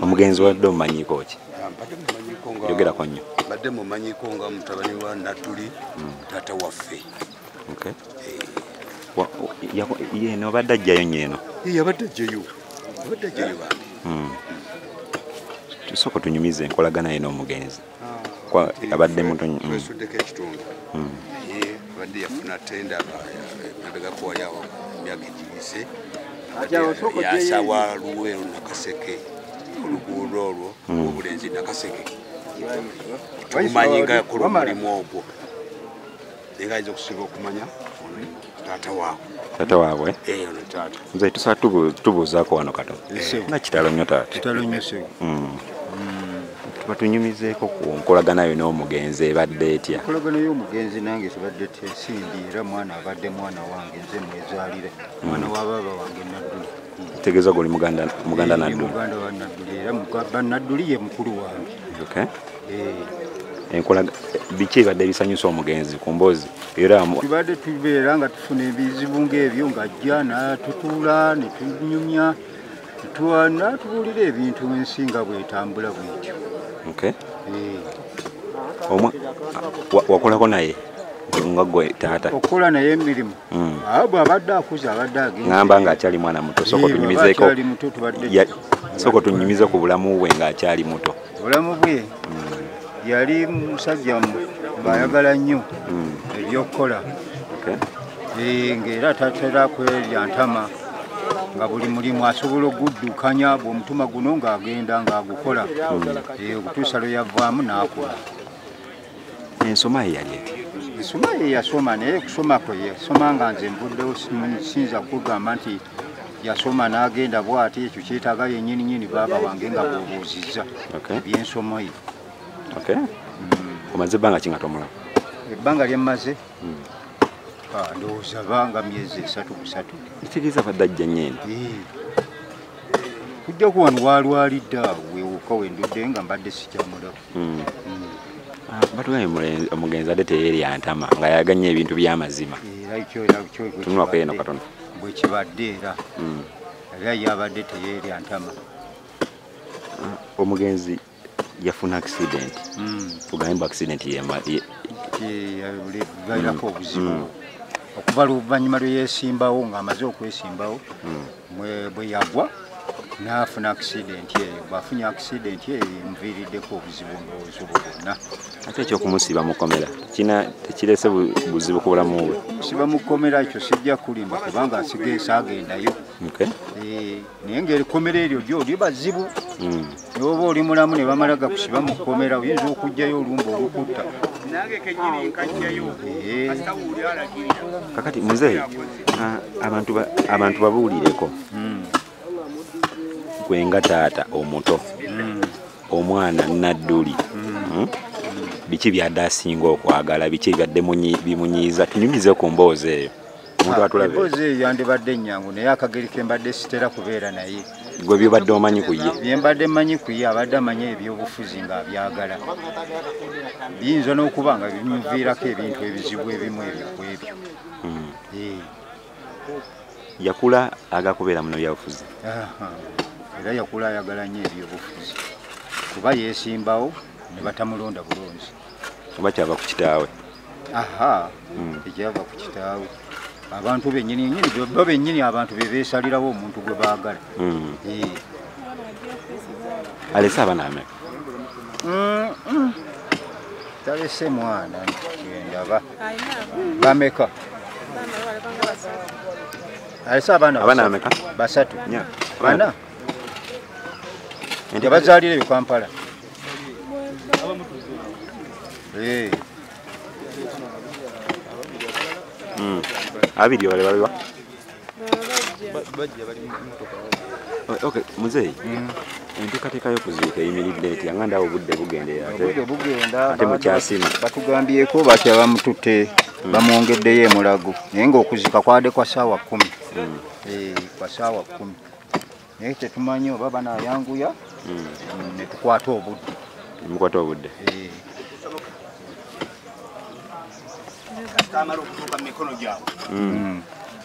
Omugenzi wadde omumanyiko ki? Yogerako nnyo. Mbadde mumanyiko nga mutabani wa Nadduli, taata waffe. Okay. Yeno obadde ajjayo nnyo eno? Yabadde ajjayo. Abadde ajjayo bambi. Tusooka tunyumize enkolagana ye n'omugenzi. Abadde muto nnyo. Twesuddeko ekitundu. Naye abadde yafuna ttenda mabegako wali awo emyaka egiyise. Yasawa Luweero Nakaseke, oluguudo olwo obulenzi Nakaseke. Tumanyi nga yakola omulimu ogwo. Naye nga ayinza okusinga okumanya ono taata waabwe. Taata waabwe? Ono taata. Nze tusobola tubuuzaako wano katono. Nga kitalo nnyo taata. Kitalo nnyo ssebo. Tuba tunyumizeeko ku nkolagana yo n'omugenzi ebadde etya? Enkolagana y'omugenzi nange tebadde tesimbi, era mwana abadde mwana wange, nze mwezaalire. Mwana wa baaba wange Nadduli. Tegeeza gwe oli muganda Nadduli? Muganda wa Nadduli, era Nadduli ye mukulu wange. Okay. Biki ebadde ebisanyusa omugenzi ku mboozi? Era tubadde tubeera nga tufuna ebizibu ng'ebyo, ng'ajja n'atutuula ne tunyumya, n'atubuulira ebintu ensi nga bw'etambula bw'etyo. Okay. Wakolako naye nga gwe taata? Okukola naye emirimu. Bw'abadde akuze abadde agenze. Ngamba ng'akyali mwana muto, sooka otunyumizeeko. Sooka otunyumize ku bulamu bwe ng'akyali muto. Obulamu bwe yali musajja ng'ayagala nnyo ebyokukola. Ng'era tatera kwerya ntama, nga buli mulimu asobola oguddukanya, bw'omutuma guno ng'agenda ng'agukola. Okutuusa lwe yavaamu n'akola. Ensoma ye yali etya? Ensoma ye yasoma, naye okusoma kwe yasoma nga nze nvuddewo, siyinza kugamba nti yasoma n'agenda bw'ati, ekyo kyetaaga yennyini nnyini baaba wange nga bw'obuuzizza ebyensoma ye. Omaze ebbanga ki nga tomulaba? Ebbanga lye mmaze? Ndowooza banga myezi 3 3. Kitegeeza abadde ajja nnyo eno? Kujjako wano waalwalidde awo wewuka we ndudde nga mbadde sikyamulaba. Batugambye omugenzi adde teyeerya ntama, nga yaganya ebintu by'amazima. Tunulako eno katono. Bwe kibadde era. Era ye abadde teyeerya ntama. Omugenzi yafuna accident. Tugambe accident yabairako obuzibu. Okuva oluvannyuma lwe yeesimbawo, ng'amaze okwesimbawo, bwe yagwa n'afuna accident eyo. Bw'afunye accident eyo emuviiriddeko obuzibu ndowooza obwo bwonna. Ate eky'okumusiba mu kkomera tekirese buzibu ku bulamu bwe? Kusiba mu kkomera ekyo sijja kulimba kubanga saagendayo. Naye ng'ekkomera eryo lyo liba zzibu. N'oba oli mulamu ne bamala gakusiba mu kkomera, oyinza okuggyayo olumbe olukutta. Kakati muzeeyi, abantu babuulireko. Gwe nga taata omuto, omwana Nadduli, biki byadde asinga okwagala, biki ebyadde bimunyiiza? Tunyumize ku mboozi eyo. Emboozi eyo yandibadde nnyangu, naye akageri ke mbadde sitera kubeera naye. Gwe byobadde omanyi ku ye? Bye mbadde mmanyi ku ye, abadde amanyi ebyobufuzi ng'abyagala. Biyinza n'okuba nga bimuviirako ebintu ebizibu ebimu ebyo ku ebyo. Yakula aga kubeera muno byabufuzi? Era yakula ayagala nnyo ebyobufuzi, kuba yeesimbawo ne batamulonda bulungi. Oba kyava ku kitaawe? Ekyava ku kitaawe. Abantu bennyini nnyini, bo bennyini abantu be beesalirawo omuntu gwe baagala. Alese abaana bameka? Talese mwana ndaba. Bameka? Alese abaana bameka? 3. Bana? Yabazaalira e Kampala. Abiri wale baliwa? Okay, muzeeyi. Enteekateeka y'okuziika eyimiridde etya? Nga ndaba obudde bugendera ate mukyasima. Batugambyeko batya bamututte bamwongeddeyo e Mulago, naye ng'okuziika kwabadde kwa ssaawa 10. Kwa ssaawa 10. Naye tetumanyi oba banaayanguya ne tukwata obudde. Mukwata obudde. Amala okutuuka mu mikono gyabwe.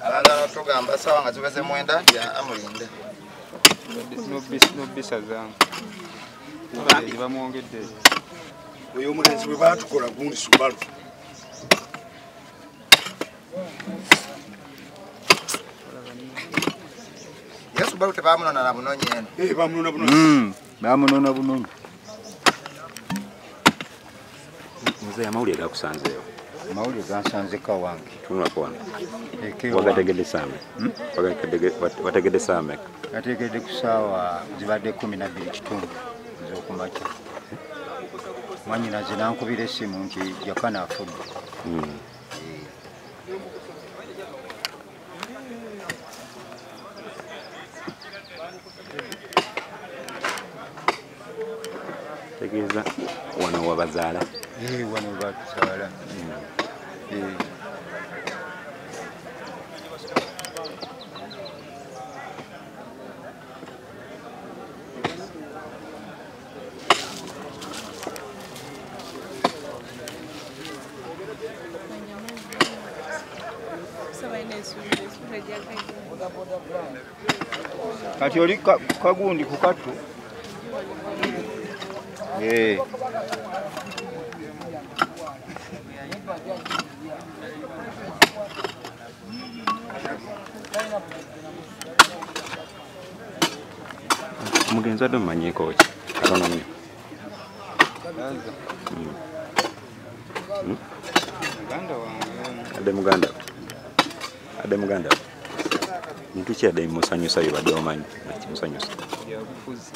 Abalala tugamba ssaawa nga ziweze 9 ya amulinde. N'obisazaamu gye bamwongedde. Oyo omulenzi bwe baatukola gundi Subaru. Ye Subaru tebamunona na bunonyi eno. Bamunona bunonyi. Bamunona bunonyi. Mzee, amawulire gakusanzeewo? Amawulire gansanzeko wange. Tunulako wano. Wagategedde ssaawa? Wategedde ssaawa mmeka? Nategedde ku ssaawa zibadde 12:15 ez'okumakya. Mwannyinaze n'ankubira essimu nti Jakana afudde. Tegeeza wano wabazaala? Wano batuzaala. Kati oli kagundi ku kattu. Omugenzi adde omumanyiiko ki? Katono nnyo. Muganda wange. Adde muganda wo? Adde muganda wo? Bintu ki adde bimusanyusa byobadde omanyi nga kimusanyusa? Byabufuzi.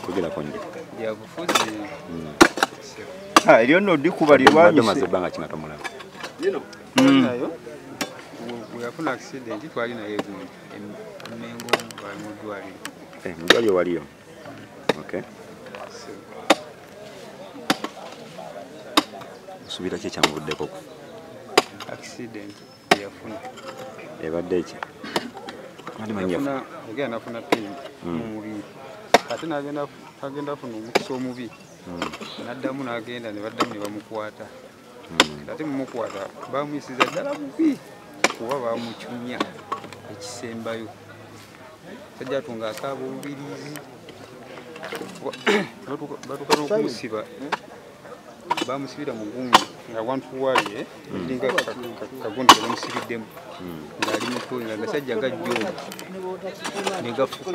Kwogerako nnyo. Byabufuzi. Eryo nno ddikuba lirwanyise. Obadde omaze ebbanga ki nga tomulaba? Nayo bwe yafuna accident twali naye gundi Mengo bali mu ddwaliro. Mu ddwaliro waliyo? Okay. Osuubira ki ekyamuvuddeko okufa? Accident yafuna. Ebadde ki? Yagenda nafuna pain mu mubiri. Ate n'agenda afuna omukisa omubi. N'addamu n'agenda ne baddamu ne bamukwata. Ate mumukwata bamuyisiza ddala bubi kuba bamucunya ekisembayo. Sajja atunga akaaba olubirizi. Batuuka n'okumusiba. Bamusibira mu gundi nga wantu wali eringa kagundi ke bamusibiddemu ng'ali muto nga agasajja gajja omwo ne gafuka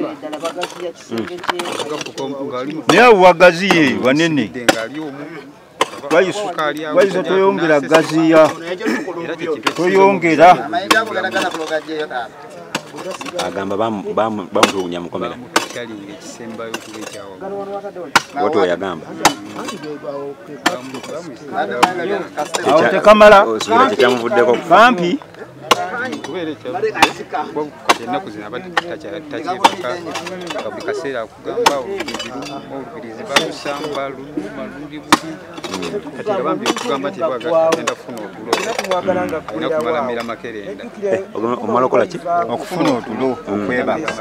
ng'ali muto. Naye awo wagaziye wanene. Ng'ali omu. Wayiso toyongera gaziya. Toyongera. Agamba bamutulugunya mukomera. Kyalinga ekisembayo okuba ekyawaggulu. Bw'atyo yagamba. Awo tekamala. Osuubira kye kyamuvuddeko okufa? Kampi. Kubeera kati ennaku zino abadde takyebaka nga buli kaseera akugamba olubirizi luluma, olubirizi balusamba luluma luli bubi. Kati nga bambi okugamba nti agenda kufuna otulo alina kumalamira makerenda. Omala okola ki? Okufuna otulo okwebaka.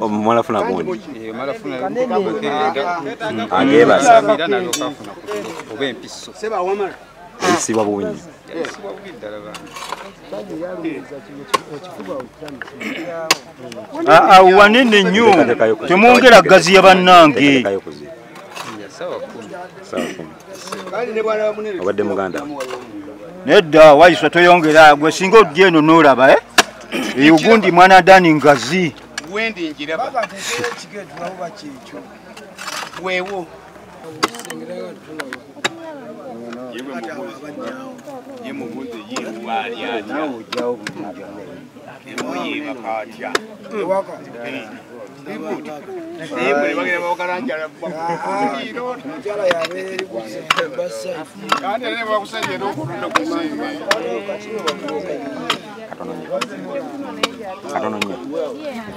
Omala funa gundi? Omala funa makerenda. Ageebasa. Era n'alyoka afuna ku tulo oba empiso. Yayisibwa bubi nnyo. Yayisibwa bubi ddala bambi. Awo wanene nnyo. Temwongera gaziya bannange. Ssaawa 10. Ssaawa 10. Obadde muganda wo? Nedda Waiswa toyongera gwe singa ojja eno n'olaba eyo gundi mwana Dani ngazi. Wendi njiraba. Weewo. Katono nnyo.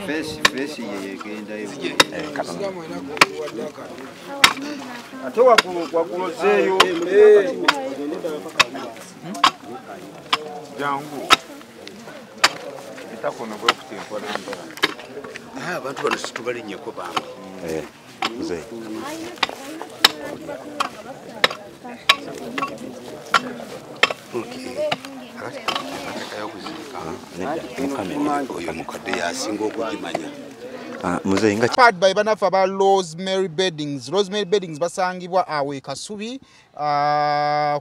Feesi yegendayo. Katono. Ate waggulu ozzeeyo. Jangu. Etakono bwe kuteekwa nambala. Abantu bano situbalinnyeko bambi. Mzee. Okay. Oyo mukadde yasinga okugimanya. Muzeeyi nga Powered by bannaffe aba Rosemary Beddings. Rosemary Beddings basangibwa awo e Kasubi,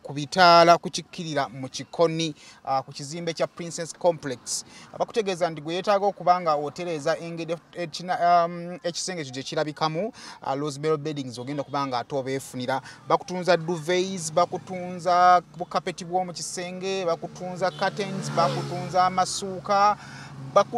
ku bitaala ku kikkirira mu Kikoni, ku kizimbe kya Princess Complex. Bakutegeeza nti gwe yeetaaga okuba nga otereeza engeri ekisenge ekyo gye kirabikamu, Rosemary Beddings ogenda okuba nga ate obeefunira. Bakutunza duvets, bakutunza bukapeti bw'omu kisenge, bakutunza curtains, bakutunza amasuuka,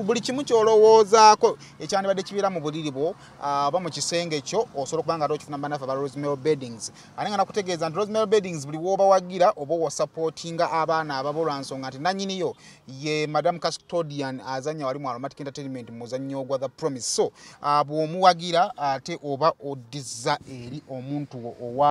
buli kimu ky'olowoozaako ekyandibadde kibeera mu buliri bwo oba mu kisenge kyo, osobola okuba nga ate okifuna bannaffe aba Rosemary Beddings. Ate nga nakutegeeza nti Rosemary Beddings buli w'oba wagira oba osupportinga abaana ababo, lwa nsonga nti nannyiniyo ye Madam Custodian azannya wali mu Aromatic Entertainment mu muzannyo gwa The Promise. So bw'omuwagira ate oba odizza eri omuntu wo owa